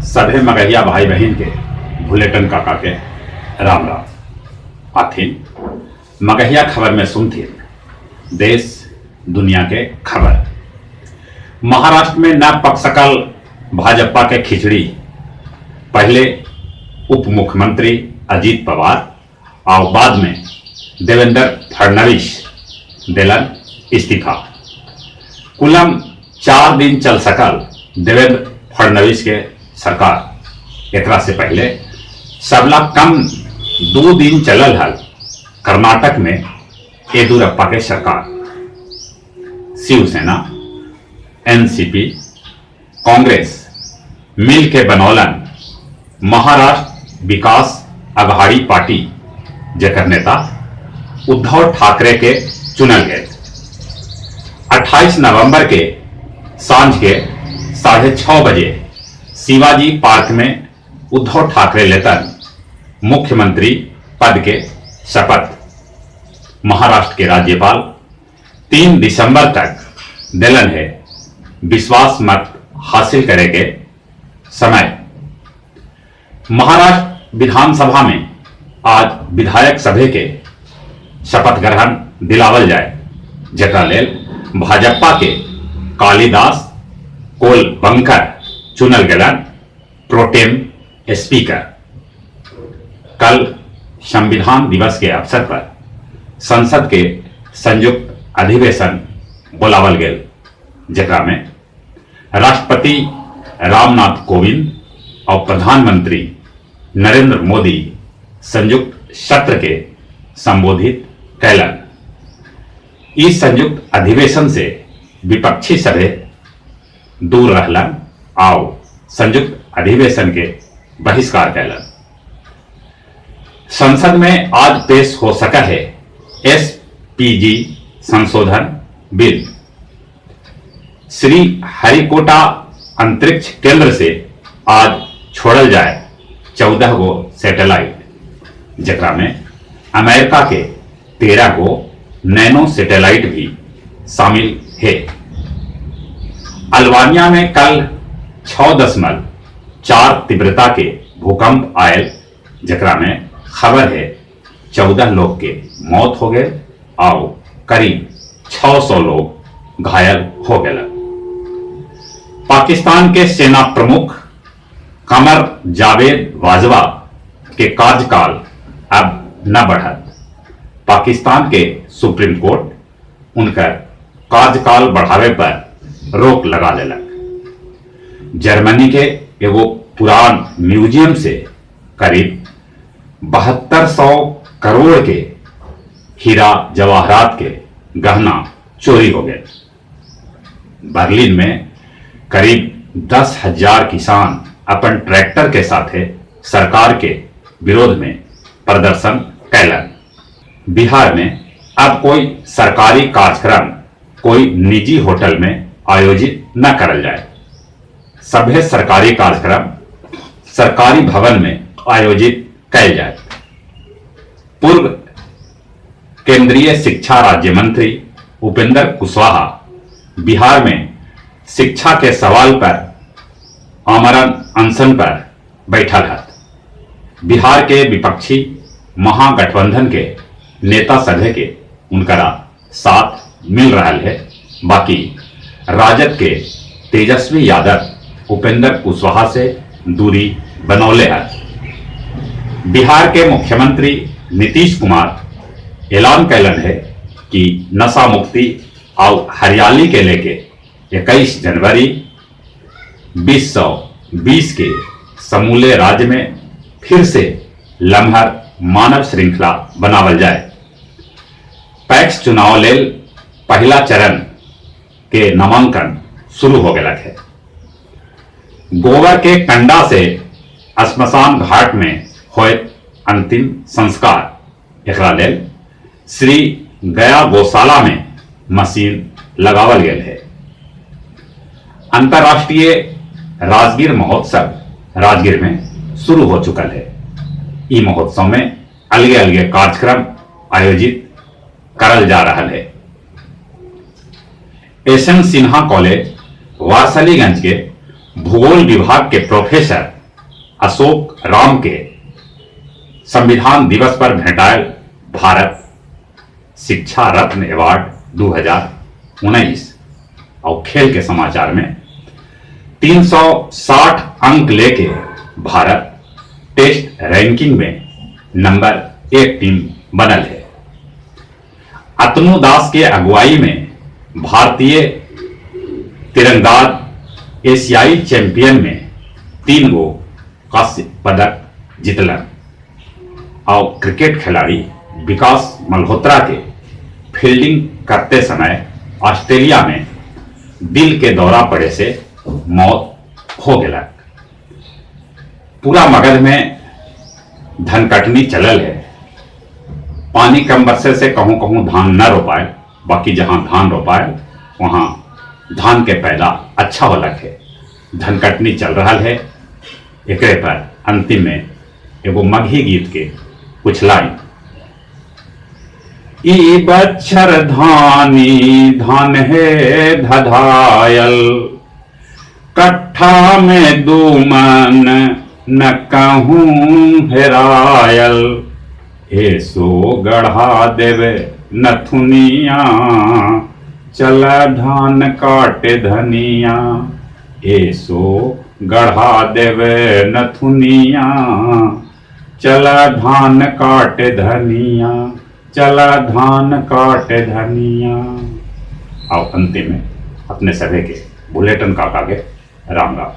सभे मगहिया भाई बहिन के भुलेटन काका के राम राम। आथिन मगहिया खबर में सुनथिन देश दुनिया के खबर। महाराष्ट्र में न पक सकल भाजपा के खिचड़ी। पहले उप मुख्यमंत्री अजीत पवार और बाद में देवेंद्र फडणवीस देलन इस्तीफा। कुलम 4 दिन चल सकल देवेंद्र फडणवीस के सरकार। एकरा से पहले सबला कम 2 दिन चलल हल कर्नाटक में येदियुरप्पा के सरकार। शिवसेना, एनसीपी, कांग्रेस मिल के बनौलन महाराष्ट्र विकास अघाड़ी पार्टी, जेकर नेता उद्धव ठाकरे के चुनल गए। 28 नवंबर के सांझ के 6:30 बजे शिवाजी पार्क में उद्धव ठाकरे लेतन मुख्यमंत्री पद के शपथ। महाराष्ट्र के राज्यपाल 3 दिसंबर तक दिलन है विश्वास मत हासिल करे के समय। महाराष्ट्र विधानसभा में आज विधायक सभा के शपथ ग्रहण दिलावल जाए, जकरा लेल भाजपा के कालिदास कोलंबकर चुनल गेलन प्रोटेम स्पीकर। कल संविधान दिवस के अवसर पर संसद के संयुक्त अधिवेशन बुलावल गेल, जकरा में राष्ट्रपति रामनाथ कोविंद और प्रधानमंत्री नरेंद्र मोदी संयुक्त सत्र के संबोधित कैलन। इस संयुक्त अधिवेशन से विपक्षी सभे दूर रहलन आउ संयुक्त अधिवेशन के बहिष्कार कैलन। संसद में आज पेश हो सका है एसपीजी संशोधन बिल। श्री हरिकोटा अंतरिक्ष केंद्र से आज छोड़ल जाए 14 गो सैटेलाइट, जकरा में अमेरिका के 13 गो नैनो सैटेलाइट भी शामिल है। अल्बानिया में कल 6.4 तीव्रता के भूकंप आयल, जकरा में खबर है 14 लोग के मौत हो गए और करीब 600 लोग घायल हो गए। पाकिस्तान के सेना प्रमुख कमर जावेद बाजवा के कार्यकाल अब न बढ़त। पाकिस्तान के सुप्रीम कोर्ट उनकर कार्यकाल बढ़ावे पर रोक लगा देलक। जर्मनी के एगो पुरान म्यूजियम से करीब 7200 करोड़ के हीरा जवाहरात के गहना चोरी हो गए। बर्लिन में करीब 10,000 किसान अपन ट्रैक्टर के साथे सरकार के विरोध में प्रदर्शन कैलन। बिहार में अब कोई सरकारी कार्यक्रम कोई निजी होटल में आयोजित न करल जाए। सभे सरकारी कार्यक्रम सरकारी भवन में आयोजित कैल जाए। पूर्व केंद्रीय शिक्षा राज्य मंत्री उपेंद्र कुशवाहा बिहार में शिक्षा के सवाल पर आमरण अनशन पर बैठल हथ। बिहार के विपक्षी महागठबंधन के नेता सभे के उनकरा साथ मिल रहा है, बाकी राजद के तेजस्वी यादव उपेंद्र कुशवाहा से दूरी बनौले है। बिहार के मुख्यमंत्री नीतीश कुमार ऐलान कैलन है कि नशा मुक्ति और हरियाली के लेके 21 जनवरी 2020 के समूले राज्य में फिर से लम्हर मानव श्रृंखला बनावल जाए। पैक्स चुनाव लेल पहला चरण के नामांकन शुरू हो गया है। गोबर के कंडा से श्मशान घाट में होए अंतिम संस्कार, एकरा लेल श्री गया गौशाला में मशीन लगावल गेल है। अंतर्राष्ट्रीय राजगीर महोत्सव राजगीर में शुरू हो चुकल है। ई महोत्सव में अलगे अलगे कार्यक्रम आयोजित करल जा रहा है। S N Sinha college Warisaliganj के भूगोल विभाग के प्रोफेसर अशोक राम के संविधान दिवस पर भेंटायल भारत शिक्षा रत्न अवार्ड 2019। और खेल के समाचार में 360 अंक लेके भारत टेस्ट रैंकिंग में नंबर 1 टीम बनल है। अतनु दास के अगुवाई में भारतीय तिरंदाज एशियाई चैंपियन में 3 गो कांस्य पदक जीतलन। और क्रिकेट खिलाड़ी विकास मल्होत्रा के फील्डिंग करते समय ऑस्ट्रेलिया में दिल के दौरा पड़े से मौत हो गया। पूरा मगध में धन कटनी चलल है। पानी कम बरसे से कहूं कहूं धान न रोपाए, बाकी जहां धान रोपाए वहां धान के पैदा अच्छा होलक है। धन कटनी चल रहा है। एकरे पर अंतिम में एगो मगही गीत के कुछ लाइन। ई बच्छर धानी धान है धधायल, कट्ठा में दू मन न कहूं हेरायल, ए सो गढ़ा देवे नथुनिया, चल धान काटे धनिया, ए सो गढ़ा देवे नथुनिया, चल धान काटे धनिया, चल धान काटे धनिया। और अंतिम में अपने सभी के बुलेटिन काका के राम राम।